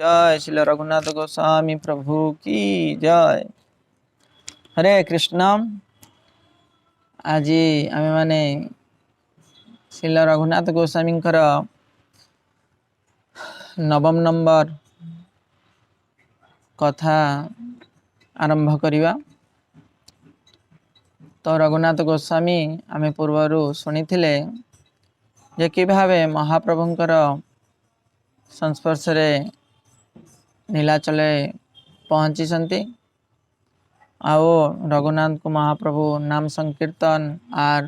ଜୟ ଶ୍ରୀ ରଘୁନାଥ ଗୋସ୍ୱାମୀ ପ୍ରଭୁ କି ଜୟ। ହରେ କୃଷ୍ଣ। ଆଜି ଆମେମାନେ ଶ୍ରୀଲ ରଘୁନାଥ ଗୋସ୍ୱାମୀଙ୍କର ନବମ ନମ୍ବର କଥା ଆରମ୍ଭ କରିବା। ତ ରଘୁନାଥ ଗୋସ୍ୱାମୀ, ଆମେ ପୂର୍ବରୁ ଶୁଣିଥିଲେ ଯେ କି ଭାବେ ମହାପ୍ରଭୁଙ୍କର ସଂସ୍ପର୍ଶରେ ନୀଳାଚଳେ ପହଞ୍ଚିଛନ୍ତି ଆଉ ରଘୁନାଥଙ୍କୁ ମହାପ୍ରଭୁ ନାମ ସଂକୀର୍ତ୍ତନ ଆର୍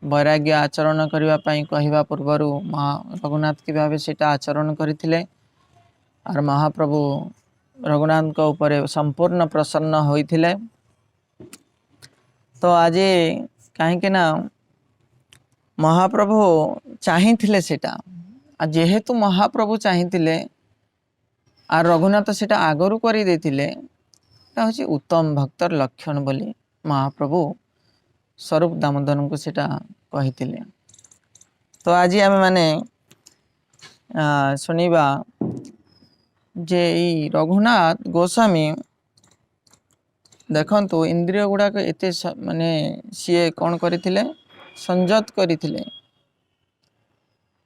ବୈରାଗ୍ୟ ଆଚରଣ କରିବା ପାଇଁ କହିବା ପୂର୍ବରୁ ମହା ରଘୁନାଥ କି ଭାବେ ସେଇଟା ଆଚରଣ କରିଥିଲେ ଆର୍ ମହାପ୍ରଭୁ ରଘୁନାଥଙ୍କ ଉପରେ ସମ୍ପୂର୍ଣ୍ଣ ପ୍ରସନ୍ନ ହୋଇଥିଲେ। ତ ଆଜି କାହିଁକି ନା ମହାପ୍ରଭୁ ଚାହିଁଥିଲେ ସେଇଟା, ଆଉ ଯେହେତୁ ମହାପ୍ରଭୁ ଚାହିଁଥିଲେ ଆଉ ରଘୁନାଥ ସେଇଟା ଆଗରୁ କରିଦେଇଥିଲେ, ଏଟା ହେଉଛି ଉତ୍ତମ ଭକ୍ତର ଲକ୍ଷଣ ବୋଲି ମହାପ୍ରଭୁ ସ୍ୱରୂପ ଦାମୋଦରଙ୍କୁ ସେଇଟା କହିଥିଲେ। ତ ଆଜି ଆମେମାନେ ଶୁଣିବା ଯେ ଏଇ ରଘୁନାଥ ଗୋସ୍ୱାମୀ, ଦେଖନ୍ତୁ, ଇନ୍ଦ୍ରିୟ ଗୁଡ଼ାକ ଏତେ ମାନେ ସିଏ କ'ଣ କରିଥିଲେ? ସଂଯତ କରିଥିଲେ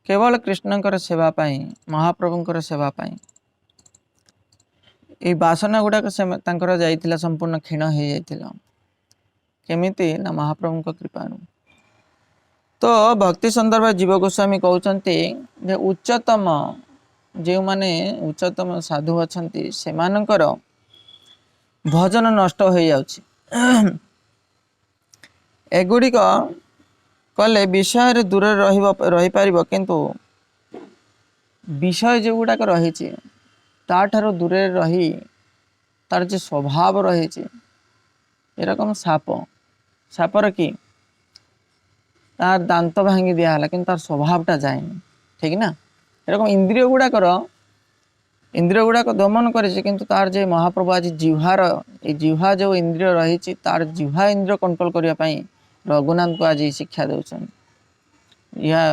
କେବଳ କୃଷ୍ଣଙ୍କର ସେବା ପାଇଁ, ମହାପ୍ରଭୁଙ୍କର ସେବା ପାଇଁ। ଏଇ ବାସନା ଗୁଡ଼ାକ ସେ ତାଙ୍କର ଯାଇଥିଲା, ସମ୍ପୂର୍ଣ୍ଣ କ୍ଷୀଣ ହେଇଯାଇଥିଲା। କେମିତି ନା ମହାପ୍ରଭୁଙ୍କ କୃପାରୁ। ତ ଭକ୍ତି ସନ୍ଦର୍ଭ ଜୀବ ଗୋସ୍ୱାମୀ କହୁଛନ୍ତି ଯେ ଉଚ୍ଚତମ ଯେଉଁମାନେ ଉଚ୍ଚତମ ସାଧୁ ଅଛନ୍ତି, ସେମାନଙ୍କର ଭଜନ ନଷ୍ଟ ହୋଇଯାଉଛି। ଏଗୁଡ଼ିକ କଲେ ବିଷୟରେ ଦୂରରେ ରହିବ, ରହିପାରିବ, କିନ୍ତୁ ବିଷୟ ଯେଉଁଗୁଡ଼ାକ ରହିଛି ତାଠାରୁ ଦୂରରେ ରହି ତାର ଯେ ସ୍ୱଭାବ ରହିଛି, ଏରକମ ସାପ, ସାପର କି ତାର ଦାନ୍ତ ଭାଙ୍ଗି ଦିଆହେଲା କିନ୍ତୁ ତାର ସ୍ୱଭାବଟା ଯାଏନି, ଠିକ ନା? ଏରକମ ଇନ୍ଦ୍ରିୟ ଗୁଡ଼ାକ ଦମନ କରିଛି, କିନ୍ତୁ ତାର ଯେ ମହାପ୍ରଭୁ ଆଜି ଜିହ୍ୱାର, ଏଇ ଜିହ୍ୱା ଯେଉଁ ଇନ୍ଦ୍ରିୟ ରହିଛି, ତାର ଜିହ୍ୱା ଇନ୍ଦ୍ରିୟ କଣ୍ଟ୍ରୋଲ କରିବା ପାଇଁ ରଘୁନାଥଙ୍କୁ ଆଜି ଶିକ୍ଷା ଦେଉଛନ୍ତି। ଏହା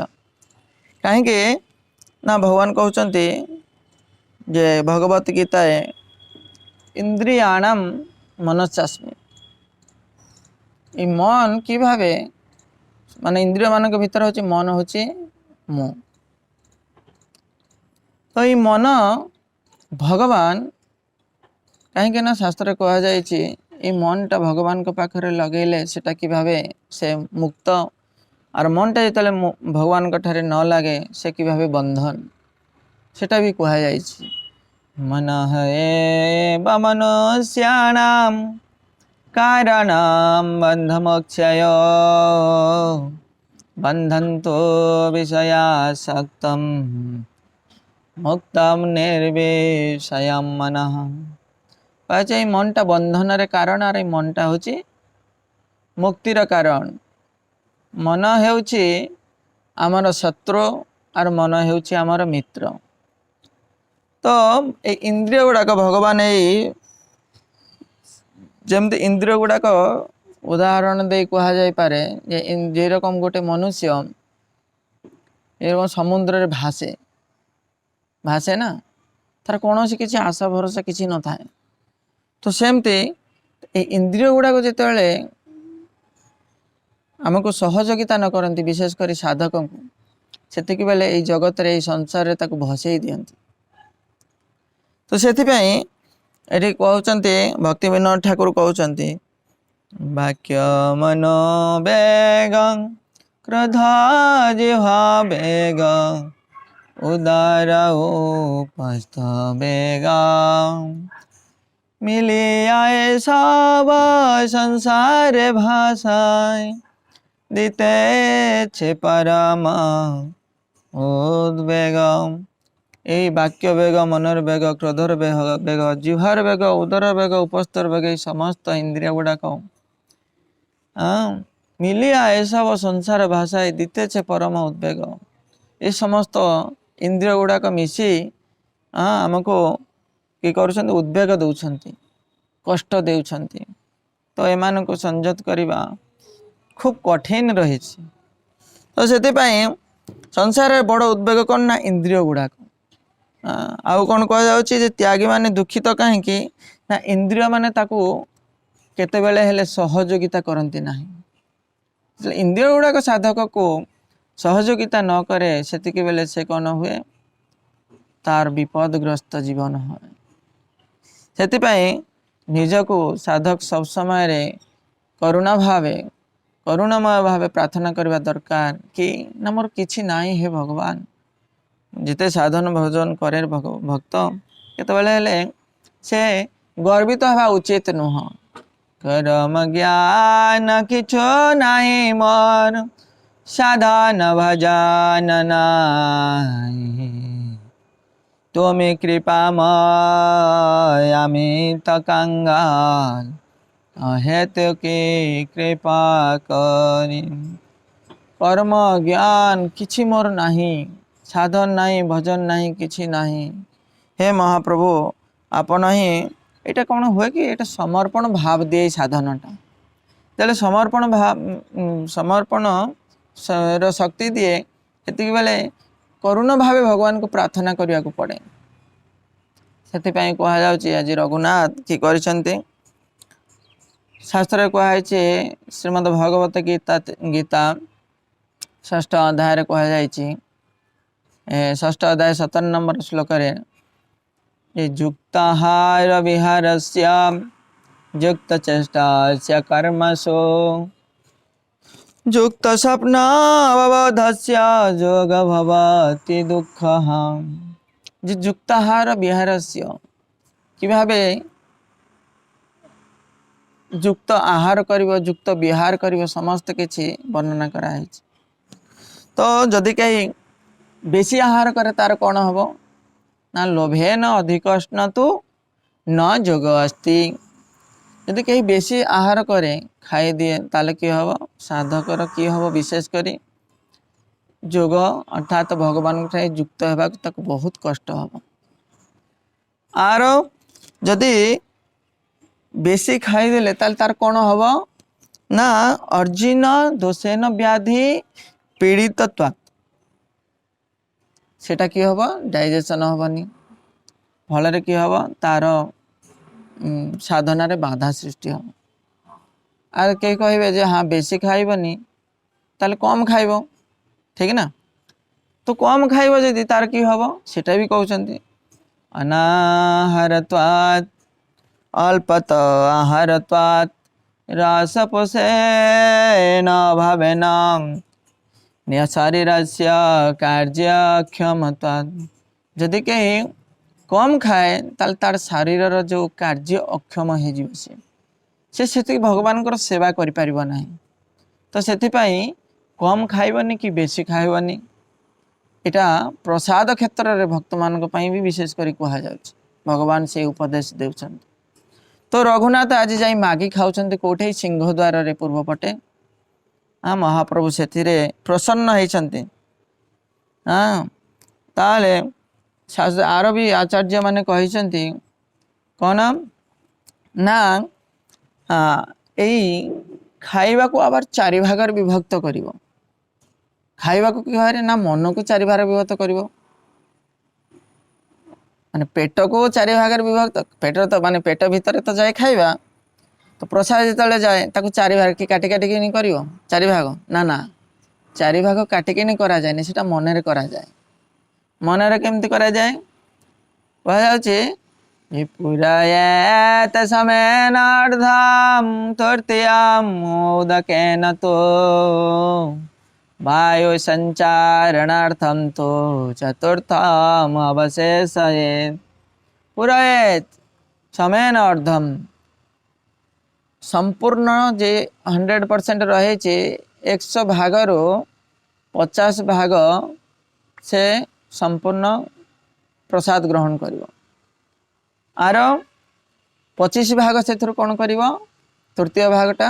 କାହିଁକି ନା ଭଗବାନ କହୁଛନ୍ତି ଯେ ଭଗବତ ଗୀତାଏ, ଇନ୍ଦ୍ରିୟାଣାମ ମନଶ୍ଚାସ୍ମି। ଏଇ ମନ କି ଭାବେ ମାନେ ଇନ୍ଦ୍ରିୟ ମାନଙ୍କ ଭିତରେ ହଉଛି ମନ, ହଉଛି ମୁଁ। ତ ଏଇ ମନ ଭଗବାନ, କାହିଁକି ନା ଶାସ୍ତ୍ରରେ କୁହାଯାଇଛି, ଏଇ ମନଟା ଭଗବାନଙ୍କ ପାଖରେ ଲଗେଇଲେ ସେଟା କି ଭାବେ ସେ ମୁକ୍ତ, ଆର ମନଟା ଯେତେବେଳେ ଭଗବାନଙ୍କ ଠାରେ ନ ଲାଗେ, ସେ କି ଭାବେ ବନ୍ଧନ, ସେଟା ବି କୁହାଯାଇଛି। ମନ ଏବ ମନୁଷ୍ୟାଣାମ କାରଣಂ ବନ୍ଧମୋକ୍ଷୟୋଃ, ବନ୍ଧନ୍ତୁ ବିଷୟାସକ୍ତಂ ମୁକ୍ତಂ ନିର୍ବିଷୟಂ ମନଃ। କୁହାଯାଏ ଏଇ ମନଟା ବନ୍ଧନରେ କାରଣ আর ଏଇ ମନଟା ହେଉଛି ମୁକ୍ତିର କାରଣ। ମନ ହେଉଛି ଆମର ଶତ୍ରୁ ଆର ମନ ହେଉଛି ଆମର ମିତ୍ର। ତ ଏଇ ଇନ୍ଦ୍ରିୟ ଗୁଡ଼ାକ ଭଗବାନ ଏଇ ଯେମିତି ଇନ୍ଦ୍ରିୟ ଗୁଡ଼ାକ ଉଦାହରଣ ଦେଇ କୁହାଯାଇପାରେ ଯେ ଯେରକମ ଗୋଟେ ମନୁଷ୍ୟ ଏରକମ ସମୁଦ୍ରରେ ଭାସେ, ଭାସେ ନା, ତାର କୌଣସି କିଛି ଆଶା ଭରସା କିଛି ନଥାଏ। ତ ସେମିତି ଏଇ ଇନ୍ଦ୍ରିୟ ଗୁଡ଼ାକ ଯେତେବେଳେ ଆମକୁ ସହଯୋଗିତା ନ କରନ୍ତି, ବିଶେଷ କରି ସାଧକଙ୍କୁ, ସେତିକି ବେଳେ ଏଇ ଜଗତରେ, ଏଇ ସଂସାରରେ ତାକୁ ଭସେଇ ଦିଅନ୍ତି। ତ ସେଥିପାଇଁ ଏଠି କହୁଛନ୍ତି, ଭକ୍ତି ବିନୋଦ ଠାକୁର କହୁଛନ୍ତି, ବାକ୍ୟ ମନୋ ବେଗ କ୍ରୋଧ ଜିହ୍ୱା ବେଗ ଉଦର ଉପସ୍ଥ ବେଗ, ମିଲିଆ ଏ ସବ ସଂସାରେ ଭାସାଇ ଦିତେছে ପରମ ଉଦ୍ବେଗ। ଏଇ ବାକ୍ୟ ବେଗ, ମନର ବେଗ, କ୍ରୋଧର ବେଗ, ବେଗ, ଜିହ୍ବାର ବେଗ, ଉଦର ବେଗ, ଉପସ୍ଥର ବେଗ, ଏଇ ସମସ୍ତ ଇନ୍ଦ୍ରିୟ ଗୁଡ଼ାକ ମିଲିଆ ଏସବ ସଂସାର ଭାଷାଇ ଦିତେছে ପରମ ଉଦ୍ବେଗ। ଏ ସମସ୍ତ ଇନ୍ଦ୍ରିୟ ଗୁଡ଼ାକ ମିଶି ଆମକୁ କି କରୁଛନ୍ତି? ଉଦ୍ବେଗ ଦେଉଛନ୍ତି, କଷ୍ଟ ଦେଉଛନ୍ତି। ତ ଏମାନଙ୍କୁ ସଂଯତ କରିବା ଖୁବ୍ କଠିନ ରହିଛି। ତ ସେଥିପାଇଁ ସଂସାରରେ ବଡ଼ ଉଦ୍ବେଗ କ'ଣ ନା ଇନ୍ଦ୍ରିୟ ଗୁଡ଼ାକ। ଆଉ କ'ଣ କୁହାଯାଉଛି ଯେ ତ୍ୟାଗୀମାନେ ଦୁଃଖିତ କାହିଁକି ନା ଇନ୍ଦ୍ରିୟମାନେ ତାକୁ କେତେବେଳେ ହେଲେ ସହଯୋଗିତା କରନ୍ତି ନାହିଁ। ଯେତେବେଳେ ଇନ୍ଦ୍ରିୟ ଗୁଡ଼ାକ ସାଧକକୁ ସହଯୋଗିତା ନ କରେ, ସେତିକି ବେଳେ ସେ କ'ଣ ହୁଏ? ତାର ବିପଦଗ୍ରସ୍ତ ଜୀବନ ହୁଏ। ସେଥିପାଇଁ ନିଜକୁ ସାଧକ ସବୁ ସମୟରେ କରୁଣା ଭାବେ, କରୁଣାମୟ ଭାବେ ପ୍ରାର୍ଥନା କରିବା ଦରକାର କି ନା ମୋର କିଛି ନାହିଁ ହେ ଭଗବାନ। ଯେତେ ସାଧନ ଭଜନ କରେ ଭକ୍ତ, କେତେବେଳେ ହେଲେ ସେ ଗର୍ବିତ ହେବା ଉଚିତ ନୁହଁ। କରମ ଜ୍ଞାନ କିଛି ନାହିଁ ମୋର, ସାଧନ ଭଜନ ନାହିଁ, তুমি কৃপাময় আমি তো কাঙ্গাল, অহেতুকি কৃপা କରି। କର୍ମ ଜ୍ଞାନ କିଛି ମୋର ନାହିଁ, ସାଧନ ନାହିଁ, ଭଜନ ନାହିଁ, କିଛି ନାହିଁ, ହେ ମହାପ୍ରଭୁ, ଆପଣ ହିଁ। ଏଇଟା କ'ଣ ହୁଏ କି ଏଇଟା ସମର୍ପଣ ଭାବ ଦିଏ ଏଇ ସାଧନଟା। ଯେତେବେଳେ ସମର୍ପଣ ଭାବ, ସମର୍ପଣ ର ଶକ୍ତି ଦିଏ, ସେତିକି ବେଳେ କରୁଣ ଭାବେ ଭଗବାନଙ୍କୁ ପ୍ରାର୍ଥନା କରିବାକୁ ପଡ଼େ। ସେଥିପାଇଁ କୁହାଯାଉଛି ଆଜି ରଘୁନାଥ କି କରିଛନ୍ତି। ଶାସ୍ତ୍ରରେ କୁହାଯାଇଛି, ଶ୍ରୀମଦ୍ ଭଗବତ ଗୀତା, ଗୀତା ଷଷ୍ଠ ଅଧ୍ୟାୟରେ କୁହାଯାଇଛି, ଷଷ୍ଠ ଅଧ୍ୟାୟ 17 ନମ୍ବର ଶ୍ଲୋକରେ ଯେ ଯୁକ୍ତାହାର ବିହାରସ୍ୟ ଯୁକ୍ତ ଚେଷ୍ଟାସ୍ୟ କର୍ମସୁ ଯୁକ୍ତ ସ୍ୱପ୍ନାବବୋଧସ୍ୟ ଯୋଗ ଭବତି ଦୁଃଖଃ। ଯେ ଯୁକ୍ତାହାର ବିହାରସ୍ୟ, କିଭାବେ ଯୁକ୍ତ ଆହାର କରିବ, ଯୁକ୍ତ ବିହାର କରିବ, ସମସ୍ତ କିଛି ବର୍ଣ୍ଣନା କରାହେଇଛି। ତ ଯଦି କେହି ବେଶୀ ଆହାର କରେ, ତାର କ'ଣ ହବ ନା ଲୋଭେନ ଅଧିକୋଷ୍ଣ ତୁ ନ ଯୋଗ ଅସ୍ତି। ଯଦି କେହି ବେଶୀ ଆହାର କରେ, ଖାଇଦିଏ, ତାହେଲେ କି ହବ? ସାଧକର କି ହବ? ବିଶେଷ କରି ଯୋଗ ଅର୍ଥାତ ଭଗବାନଙ୍କ ଠାଇ ଯୁକ୍ତ ହେବାକୁ ତାକୁ ବହୁତ କଷ୍ଟ ହବ। ଆର ଯଦି ବେଶୀ ଖାଇଦେଲେ, ତାହେଲେ ତାର କ'ଣ ହବ ନା ଅଜୀର୍ଣ୍ଣ ଦୋଷେନ ବ୍ୟାଧି ପୀଡ଼ିତତ୍ୱାତ୍। ସେଟା କି ହବ? ଡାଇଜେସନ ହବନି। ଫଳରେ କି ହବ? ତାର ସାଧନାରେ ବାଧା ସୃଷ୍ଟି ହବ। ଆଉ କେହି କହିବେ ଯେ ହଁ, ବେଶୀ ଖାଇବନି, ତାହେଲେ କମ୍ ଖାଇବ, ଠିକ ନା? ତ କମ୍ ଖାଇବ ଯଦି, ତାର କି ହବ? ସେଟା ବି କହୁଛନ୍ତି, ଅନାହାରତ୍ୱାତ୍ ଅଳ୍ପତ ଆହାରତ୍ୱାତ୍ ରସପୋଷେନ ଭାବେନ ଶରୀରସ୍ୟ କାର୍ଯ୍ୟକ୍ଷମତ୍ୱାତ୍। ଯଦି କେହି କମ୍ ଖାଏ, ତାହେଲେ ତାର ଶରୀରର ଯେଉଁ କାର୍ଯ୍ୟ ଅକ୍ଷମ ହେଇଯିବ, ସେ ସେତିକି ଭଗବାନଙ୍କର ସେବା କରିପାରିବ ନାହିଁ। ତ ସେଥିପାଇଁ କମ୍ ଖାଇବନି କି ବେଶୀ ଖାଇବନି। ଏଇଟା ପ୍ରସାଦ କ୍ଷେତ୍ରରେ ଭକ୍ତମାନଙ୍କ ପାଇଁ ବି ବିଶେଷ କରି କୁହାଯାଉଛି। ଭଗବାନ ସେଇ ଉପଦେଶ ଦେଉଛନ୍ତି। ତ ରଘୁନାଥ ଆଜି ଯାଇ ମାଗି ଖାଉଛନ୍ତି କୋଉଠି? ସିଂହଦ୍ୱାରରେ ପୂର୍ବ ପଟେ। ହଁ, ମହାପ୍ରଭୁ ସେଥିରେ ପ୍ରସନ୍ନ ହେଇଛନ୍ତି। ହଁ, ତାହେଲେ ଆର ବି ଆଚାର୍ଯ୍ୟ ମାନେ କହିଛନ୍ତି କ'ଣ ନା ଏଇ ଖାଇବାକୁ ଆবার ଚାରି ଭାଗରେ ବିଭକ୍ତ କରିବ। ଖାଇବାକୁ କି ଭାବରେ ନା ମନକୁ ଚାରି ଭାଗରେ ବିଭକ୍ତ କରିବ। ମାନେ ପେଟକୁ ଚାରି ଭାଗରେ ବିଭକ୍ତ, ପେଟ ତ ମାନେ ପେଟ ଭିତରେ ତ ଯାଏ ଖାଇବା। ତ ପ୍ରସାଦ ଯେତେବେଳେ ଯାଏ, ତାକୁ ଚାରି ଭାଗ କି କାଟି କାଟିକିନି କରିବ ଚାରି ଭାଗ? ନା ନା, ଚାରି ଭାଗ କାଟିକିନି କରାଯାଏନି, ସେଟା ମନରେ କରାଯାଏ। ମନରେ କେମିତି କରାଯାଏ? କୁହାଯାଉଛି ପୂରୟେତ ସମେନାର୍ଦ୍ଧಂ ତୃତୀୟମ୍ ଉଦକେନ ତୁ ବାୟୁ ସଞ୍ଚାରଣାର୍ଥಂ ତୁ ଚତୁର୍ଥମ୍ ଅବଶେଷୟେତ୍। ପୂରୟେତ ସମେନ ଅର୍ଦ୍ଧମ୍, ସମ୍ପୂର୍ଣ୍ଣ ଯେ 100% ରହିଛି, 100 ଭାଗରୁ 50 ଭାଗ ସେ ସମ୍ପୂର୍ଣ୍ଣ ପ୍ରସାଦ ଗ୍ରହଣ କରିବ। ଆର 25 ଭାଗ ସେଥିରୁ କ'ଣ କରିବ? ତୃତୀୟ ଭାଗଟା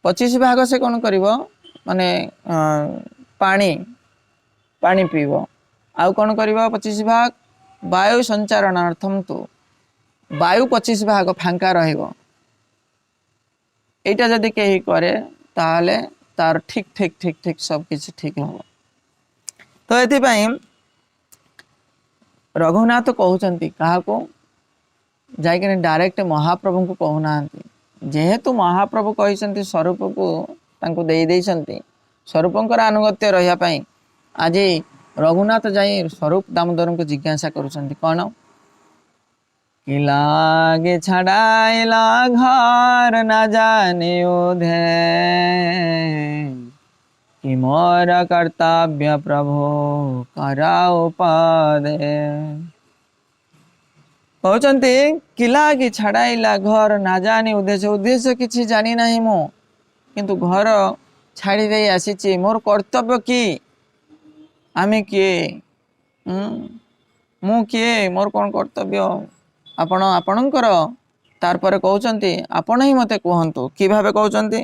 25 ଭାଗ ସେ କ'ଣ କରିବ? ମାନେ ପାଣି ପିଇବ। ଆଉ କ'ଣ କରିବ? 25 ଭାଗ ବାୟୁ ସଞ୍ଚାରଣାର୍ଥମ ତୁ, ବାୟୁ 25 ଭାଗ ଫାଙ୍କା ରହିବ। ଏଇଟା ଯଦି କେହି କରେ, ତାହେଲେ ତାର ଠିକ ଠିକ ଠିକ ଠିକ ସବୁ କିଛି ଠିକ ହବ। ତ ଏଥିପାଇଁ ରଘୁନାଥ କହୁଛନ୍ତି କାହାକୁ ଯାଇକିନି ଡାଇରେକ୍ଟ ମହାପ୍ରଭୁଙ୍କୁ କହୁନାହାନ୍ତି। ଯେହେତୁ ମହାପ୍ରଭୁ କହିଛନ୍ତି, ସ୍ୱରୂପକୁ ତାଙ୍କୁ ଦେଇ ଦେଇଛନ୍ତି ସ୍ୱରୂପଙ୍କର ଆନୁଗତ୍ୟ ରହିବା ପାଇଁ, ଆଜି ରଘୁନାଥ ଯାଇ ସ୍ୱରୂପ ଦାମୋଦରଙ୍କୁ ଜିଜ୍ଞାସା କରୁଛନ୍ତି କ'ଣ? କି ଲାଗି ଛାଡ଼ାଇଲା ଘର ନା ଜାନି ଉଦ୍ଦେଶ, କି ମୋର କର୍ତ୍ତବ୍ୟ ପ୍ରଭୁ କର ଉପଦେଶ। କହୁଛନ୍ତି କି ଲାଗି ଛାଡ଼ାଇଲା ଘର ନା ଜାନି ଉଦ୍ଦେଶ୍ୟ। ଉଦ୍ଦେଶ୍ୟ କିଛି ଜାଣି ନାହିଁ ମୁଁ, କିନ୍ତୁ ଘର ଛାଡ଼ି ଦେଇ ଆସିଛି। ମୋର କର୍ତ୍ତବ୍ୟ କି? ଆମେ କିଏ? ମୁଁ କିଏ? ମୋର କ'ଣ କର୍ତ୍ତବ୍ୟ? ଆପଣ ଆପଣଙ୍କର ତାରପରେ କହୁଛନ୍ତି, ଆପଣ ହିଁ ମୋତେ କୁହନ୍ତୁ। କି ଭାବେ କହୁଛନ୍ତି?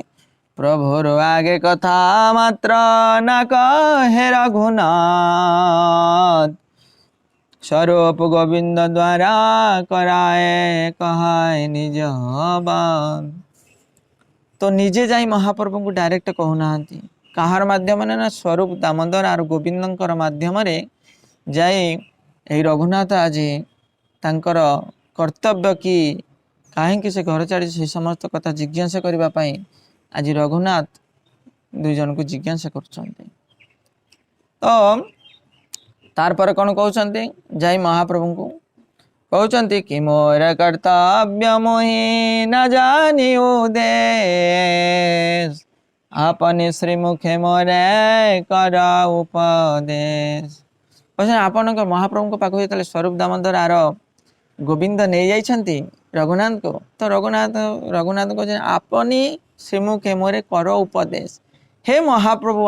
ପ୍ରଭୁର ଆଗେ କଥା ମାତ୍ର ନା କହେ ରଘୁନାଥ, ସ୍ୱରୂପ ଗୋବିନ୍ଦ ଦ୍ୱାରା କରାଏ କହାଏ ନିଜ ବାତ। ତ ନିଜେ ଯାଇ ମହାପ୍ରଭୁଙ୍କୁ ଡାଇରେକ୍ଟ କହୁନାହାନ୍ତି। କାହାର ମାଧ୍ୟମରେ ନା ସ୍ୱରୂପ ଦାମୋଦର ଆଉ ଗୋବିନ୍ଦଙ୍କର ମାଧ୍ୟମରେ ଯାଇ ଏହି ରଘୁନାଥ ଆଜି ତାଙ୍କର କର୍ତ୍ତବ୍ୟ କି, କାହିଁକି ସେ ଘର ଛାଡ଼ି, ସେ ସମସ୍ତ କଥା ଜିଜ୍ଞାସା କରିବା ପାଇଁ ଆଜି ରଘୁନାଥ ଦୁଇ ଜଣଙ୍କୁ ଜିଜ୍ଞାସା କରୁଛନ୍ତି। ତ ତାରପରେ କ'ଣ କହୁଛନ୍ତି? ଯାଇ ମହାପ୍ରଭୁଙ୍କୁ କହୁଛନ୍ତି କି ମୋର କର୍ତ୍ତବ୍ୟ ମୁହିଁ ନ ଜାନି ଉଦ୍ଦେଶ, ଆପନି ଶ୍ରୀମୁଖେ ମୋରେ କର ଉପଦେଶ। କହୁଛନ୍ତି ଆପଣଙ୍କ ମହାପ୍ରଭୁଙ୍କ ପାଖକୁ ଯେତେବେଳେ ସ୍ୱରୂପ ଦାମୋଦର ଆର ଗୋବିନ୍ଦ ନେଇଯାଇଛନ୍ତି ରଘୁନାଥଙ୍କୁ, ତ ରଘୁନାଥ କହୁଛନ୍ତି ଆପନି ଶ୍ରୀମୁଖେ ମୋରେ କର ଉପଦେଶ। ହେ ମହାପ୍ରଭୁ,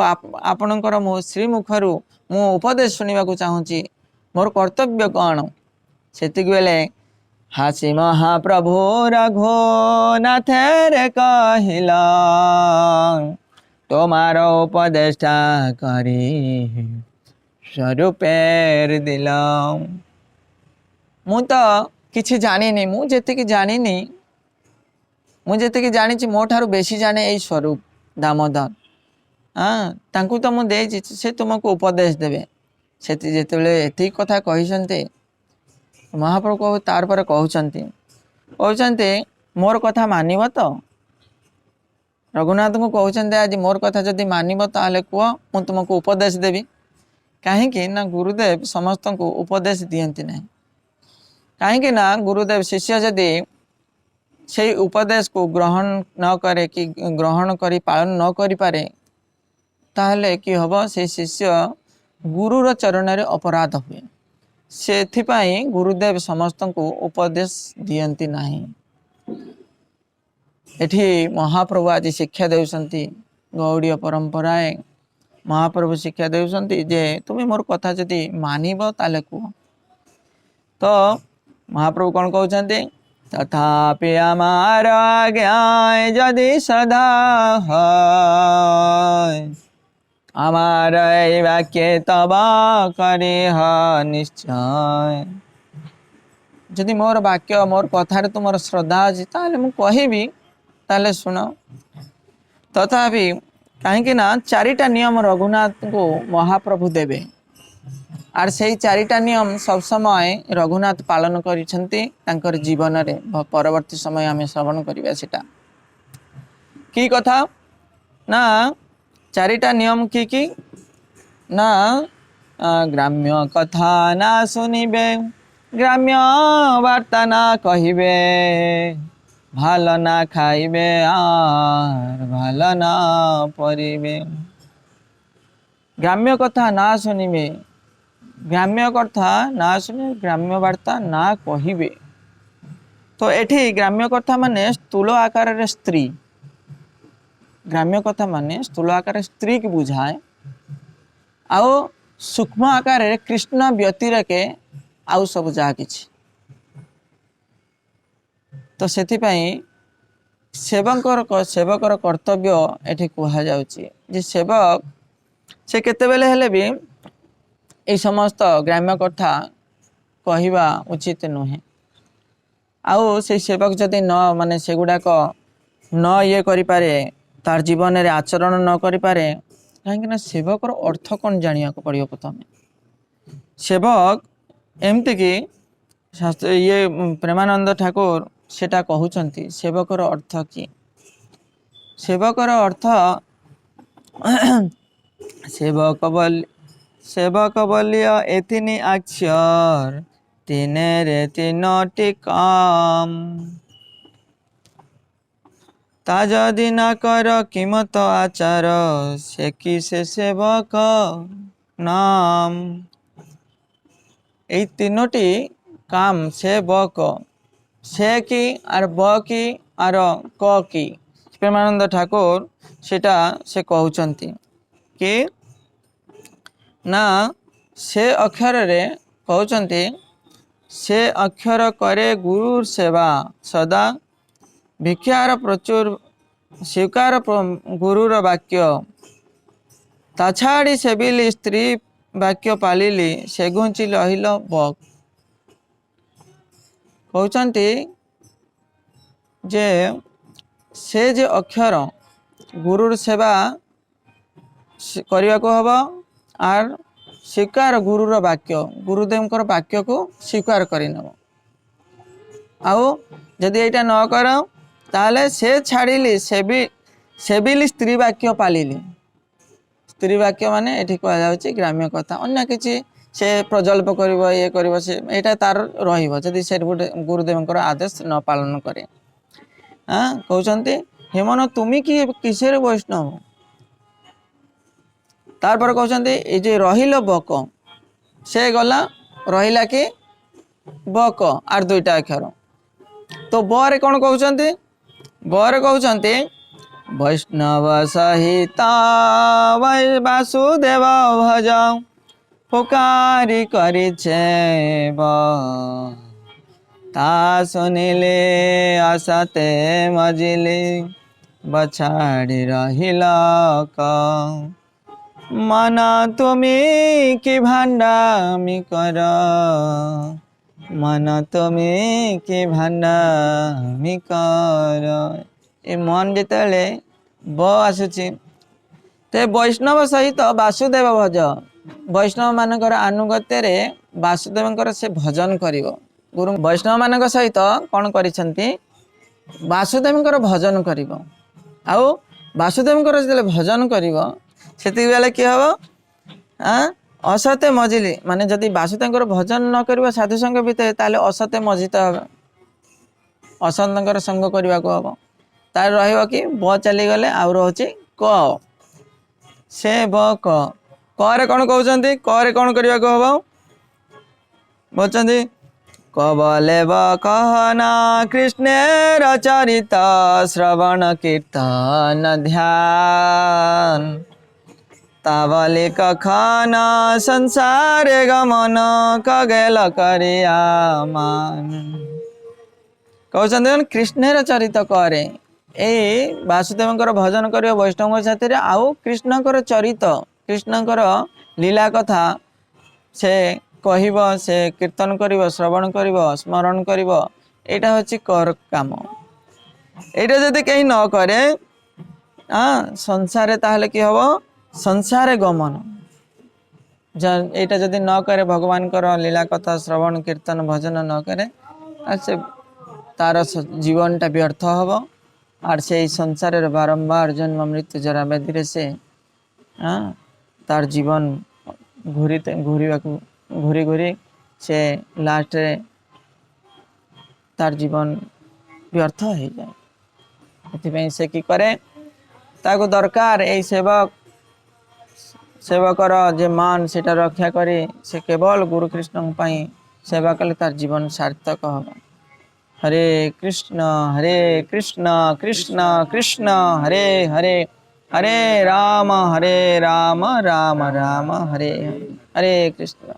ଆପଣଙ୍କର ମୋ ଶ୍ରୀମୁଖରୁ ମୁଁ ଉପଦେଶ ଶୁଣିବାକୁ ଚାହୁଁଛି, ମୋର କର୍ତ୍ତବ୍ୟ କ'ଣ? ସେତିକି ବେଳେ ହାସି ମହାପ୍ରଭୁ ରଘୁନାଥରେ କହିଲା, তোমার উপদেশটা କରି ସ୍ୱରୂପେର ଦିଲ। ମୁଁ ତ କିଛି ଜାଣିନି। ମୁଁ ଯେତିକି ଜାଣିନି, ମୁଁ ଯେତିକି ଜାଣିଛି, ମୋ ଠାରୁ ବେଶୀ ଜାଣେ ଏଇ ସ୍ୱରୂପ ଦାମୋଦର। ହଁ, ତାଙ୍କୁ ତ ମୁଁ ଦେଇଛି, ସେ ତୁମକୁ ଉପଦେଶ ଦେବେ। ସେଠି ଯେତେବେଳେ ଏତିକି କଥା କହିଛନ୍ତି ମହାପ୍ରଭୁ, ତାରପରେ କହୁଛନ୍ତି, ମୋର କଥା ମାନିବ ତ? ରଘୁନାଥଙ୍କୁ କହୁଛନ୍ତି ଆଜି, ମୋର କଥା ଯଦି ମାନିବ ତାହେଲେ କୁହ, ମୁଁ ତୁମକୁ ଉପଦେଶ ଦେବି। କାହିଁକି ନା ଗୁରୁଦେବ ସମସ୍ତଙ୍କୁ ଉପଦେଶ ଦିଅନ୍ତି ନାହିଁ। କାହିଁକି ନା ଗୁରୁଦେବ ଶିଷ୍ୟ ଯଦି ସେଇ ଉପଦେଶକୁ ଗ୍ରହଣ ନ କରେ କି ଗ୍ରହଣ କରି ପାଳନ ନ କରିପାରେ, ତାହେଲେ କି ହବ? ସେଇ ଶିଷ୍ୟ ଗୁରୁର ଚରଣରେ ଅପରାଧ ହୁଏ। ସେଥିପାଇଁ ଗୁରୁଦେବ ସମସ୍ତଙ୍କୁ ଉପଦେଶ ଦିଅନ୍ତି ନାହିଁ। ଏଠି ମହାପ୍ରଭୁ ଆଜି ଶିକ୍ଷା ଦେଉଛନ୍ତି, ଗୌଡ଼ୀୟ ପରମ୍ପରାଏ ମହାପ୍ରଭୁ ଶିକ୍ଷା ଦେଉଛନ୍ତି ଯେ ତୁମେ ମୋର କଥା ଯଦି ମାନିବ ତାହେଲେ କୁହ। ତ ମହାପ୍ରଭୁ କ'ଣ କହୁଛନ୍ତି? ତଥାପି আমার ଆଜ୍ଞାୟ ଯଦି ଶ୍ରଦ୍ଧା হয়, আমার এই বাক্যে তব କରିହ ନିଶ୍ଚୟ। ଯଦି ମୋର ବାକ୍ୟ, ମୋର କଥାରେ ତୁମର ଶ୍ରଦ୍ଧା ଅଛି, ତାହେଲେ ମୁଁ କହିବି, ତାହେଲେ ଶୁଣ। ତଥାପି କାହିଁକି ନା ଚାରିଟା ନିୟମ ରଘୁନାଥଙ୍କୁ ମହାପ୍ରଭୁ ଦେବେ। আর ସେଇ ଚାରିଟା ନିୟମ ସବୁ ସମୟ ରଘୁନାଥ ପାଳନ କରିଛନ୍ତି ତାଙ୍କର ଜୀବନରେ। ପରବର୍ତ୍ତୀ ସମୟ ଆମେ ଶ୍ରବଣ କରିବା ସେଟା କି କଥା ନା ଚାରିଟା ନିୟମ କି କି ନା ଗ୍ରାମ୍ୟ କଥା ନା ଶୁଣିବେ, ଗ୍ରାମ୍ୟ ବାର୍ତ୍ତା ନା କହିବେ, ଭଲ ନା ଖାଇବେ আর ଭଲ ନା ପରିବେ। ଗ୍ରାମ୍ୟ କଥା ନା ଶୁଣିବେ, ଗ୍ରାମ୍ୟ କଥା ନା ଶୁଣିବେ, ଗ୍ରାମ୍ୟ ବାର୍ତ୍ତା ନା କହିବେ। ତ ଏଠି ଗ୍ରାମ୍ୟ କଥା ମାନେ ସ୍ଥୂଳ ଆକାରରେ ସ୍ତ୍ରୀ। ଗ୍ରାମ୍ୟ କଥା ମାନେ ସ୍ଥୂଳ ଆକାରରେ ସ୍ତ୍ରୀକୁ ବୁଝାଏ, ଆଉ ସୂକ୍ଷ୍ମ ଆକାରରେ କୃଷ୍ଣ ବ୍ୟତିରେକେ ଆଉ ସବୁ ଯାହା କିଛି। ତ ସେଥିପାଇଁ ସେବକର କର୍ତ୍ତବ୍ୟ ଏଠି କୁହାଯାଉଛି ଯେ ସେବକ ସେ କେତେବେଳେ ହେଲେ ବି ଏଇ ସମସ୍ତ ଗ୍ରାମ୍ୟ କଥା କହିବା ଉଚିତ ନୁହେଁ। ଆଉ ସେଇ ସେବକ ଯଦି ନ ମାନେ ସେଗୁଡ଼ାକ ନ ଇଏ କରିପାରେ, ତାର ଜୀବନରେ ଆଚରଣ ନ କରିପାରେ। କାହିଁକି ନା ସେବକର ଅର୍ଥ କ'ଣ ଜାଣିବାକୁ ପଡ଼ିବ ପ୍ରଥମେ। ସେବକ ଏମିତିକି ଶାସ୍ତ୍ର ଇଏ ପ୍ରେମାନନ୍ଦ ଠାକୁର ସେଟା କହୁଛନ୍ତି, ସେବକର ଅର୍ଥ କି? ସେବକର ଅର୍ଥ, ସେବକ ବୋଲି, ସେବକ ବଲିଅ ଏ ତିନି ଅକ୍ଷର, ତିନେରେ ତିନୋଟି କାମ। ତା ଯଦି ନା କର କିମତ ଆଚାର, ସେ କି ସେ ସେବକ ନାମ? ଏଇ ତିନୋଟି କାମ, ସେବକ ସେ କି আর ବ କି ଆର କ କି, ପ୍ରେମାନନ୍ଦ ଠାକୁର ସେଟା ସେ କହୁଛନ୍ତି କି ନା, ସେ ଅକ୍ଷରରେ କହୁଛନ୍ତି, ସେ ଅକ୍ଷର କରେ ଗୁରୁ ସେବା ସଦା, ଭିକ୍ଷାର ପ୍ରଚୁର ସ୍ୱୀକାର ଗୁରୁର ବାକ୍ୟ, ତା ଛାଡ଼ି ସେବିଲି ସ୍ତ୍ରୀ ବାକ୍ୟ ପାଳିଲି, ସେ ଘୁଞ୍ଚି ରହିଲ ବକ୍। କହୁଛନ୍ତି ଯେ ସେ ଯେ ଅକ୍ଷର, ଗୁରୁର ସେବା କରିବାକୁ ହବ ଆର୍ ସ୍ୱୀକାର ଗୁରୁର ବାକ୍ୟ, ଗୁରୁଦେବଙ୍କର ବାକ୍ୟକୁ ସ୍ୱୀକାର କରିନେବ। ଆଉ ଯଦି ଏଇଟା ନ କର, ତାହେଲେ ସେ ଛାଡ଼ିଲି ସେବି ସେବିଲି ସ୍ତ୍ରୀ ବାକ୍ୟ ପାଳିଲି। ସ୍ତ୍ରୀ ବାକ୍ୟ ମାନେ ଏଠି କୁହାଯାଉଛି ଗ୍ରାମ୍ୟ କଥା, ଅନ୍ୟ କିଛି ସେ ପ୍ରଜଳ୍ପ କରିବ, ଇଏ କରିବ, ସେ ଏଇଟା ତାର ରହିବ ଯଦି ସେ ଗୋଟେ ଗୁରୁଦେବଙ୍କର ଆଦେଶ ନ ପାଳନ କରେ। ହଁ, କହୁଛନ୍ତି, ହେମନ তুমি କି କିସେର ବୈଷ୍ଣବ? ତାପରେ କହୁଛନ୍ତି, ଏଇ ଯେ ରହିଲ ବକ, ସେ ଗଲା, ରହିଲା କି ବକ ଆର ଦୁଇଟା ଅକ୍ଷର। ତ ବରେ କଣ କହୁଛନ୍ତି? ବରେ କହୁଛନ୍ତି, ବୈଷ୍ଣବ ସହିତ ବାସୁଦେବ ଭଜ, ଫୁକାରି କରିଛେ ତା ଶୁଣିଲେ ଆଶାତେ ମଜିଲି, ବଛାଡ଼ି ରହିଲ କ। ମନ তুমি କି ଭାଣ୍ଡାମି କର, ମନ তুমি କି ଭାଣ୍ଡାମି କର। ଏ ମନ ଯେତେବେଳେ ବ ଆସୁଛି, ତେ ବୈଷ୍ଣବ ସହିତ ବାସୁଦେବ ଭଜ, ବୈଷ୍ଣବ ମାନଙ୍କର ଆନୁଗତ୍ୟରେ ବାସୁଦେବଙ୍କର ସେ ଭଜନ କରିବ। ଗୁରୁ ବୈଷ୍ଣବ ମାନଙ୍କ ସହିତ କଣ କରିଛନ୍ତି? ବାସୁଦେବଙ୍କର ଭଜନ କରିବ। ଆଉ ବାସୁଦେବଙ୍କର ଯେତେବେଳେ ଭଜନ କରିବ, ସେତିକି ବେଳେ କି ହବ? ଆଁ ଅସତେ ମଜିଲି, ମାନେ ଯଦି ବାସୁଦେବଙ୍କର ଭଜନ ନ କରିବ ସାଧୁ ସଙ୍ଗ ଭିତରେ, ତାହେଲେ ଅସତେ ମଜିତ ହବ, ଅସନ୍ତଙ୍କର ସଙ୍ଗ କରିବାକୁ ହବ। ତାର ରହିବ କି ବ ଚାଲିଗଲେ ଆଉ ରହୁଛି କ। ସେ ବ କ, କରେ କଣ କହୁଛନ୍ତି? କରେ କଣ କରିବାକୁ ହବ ବଲୁଛନ୍ତି? କବଲେ ବ କହନା କୃଷ୍ଣେର ଚରିତ, ଶ୍ରବଣ କୀର୍ତ୍ତନ ଧ୍ୟାନ, ତା ବଲି କଖନ ସଂସାରେ ଗମନ, କଗେଲ କରିଆ ମାନ। କହୁଛନ୍ତି କୃଷ୍ଣେର ଚରିତ କରେ, ଏଇ ବାସୁଦେବଙ୍କର ଭଜନ କରିବ ବୈଷ୍ଣବଙ୍କ ସାଥିରେ, ଆଉ କୃଷ୍ଣଙ୍କର ଚରିତ, କୃଷ୍ଣଙ୍କର ଲୀଳା କଥା ସେ କହିବ, ସେ କୀର୍ତ୍ତନ କରିବ, ଶ୍ରବଣ କରିବ, ସ୍ମରଣ କରିବ। ଏଇଟା ହଉଛି କର କାମ। ଏଇଟା ଯଦି କେହି ନ କରେ ସଂସାରେ, ତାହେଲେ କି ହବ? ସଂସାରେ ଗମନ। ଏଇଟା ଯଦି ନ କରେ, ଭଗବାନଙ୍କର ଲୀଳା କଥା ଶ୍ରବଣ କୀର୍ତ୍ତନ ଭଜନ ନ କରେ, ସେ ତାର ଜୀବନଟା ବ୍ୟର୍ଥ ହବ। আর সেই ସଂସାরের ବାରମ୍ବାର ଜନ୍ମ ମୃତ୍ୟୁ ଜରା ବ୍ୟାଧିରେ ସେ ତାର ଜୀବନ ଘୁରି ଘୁରିବାକୁ ଘୁରି ଘୁରି ସେ ଲାଷ୍ଟରେ ତାର ଜୀବନ ବ୍ୟର୍ଥ ହେଇଯାଏ। ସେଥିପାଇଁ ସେ କି କରେ? ତାକୁ ଦରକାର ଏଇ ସେବକ, ସେବକର ଯେ ମାନ ସେଟା ରକ୍ଷା କରି ସେ କେବଳ ଗୁରୁ କୃଷ୍ଣଙ୍କ ପାଇଁ ସେବା କଲେ ତାର ଜୀବନ ସାର୍ଥକ ହବ। ହରେ କୃଷ୍ଣ ହରେ କୃଷ୍ଣ କୃଷ୍ଣ କୃଷ୍ଣ ହରେ ହରେ, ହରେ ରାମ ହରେ ରାମ ରାମ ରାମ ହରେ ହରେ। ହରେ କୃଷ୍ଣ।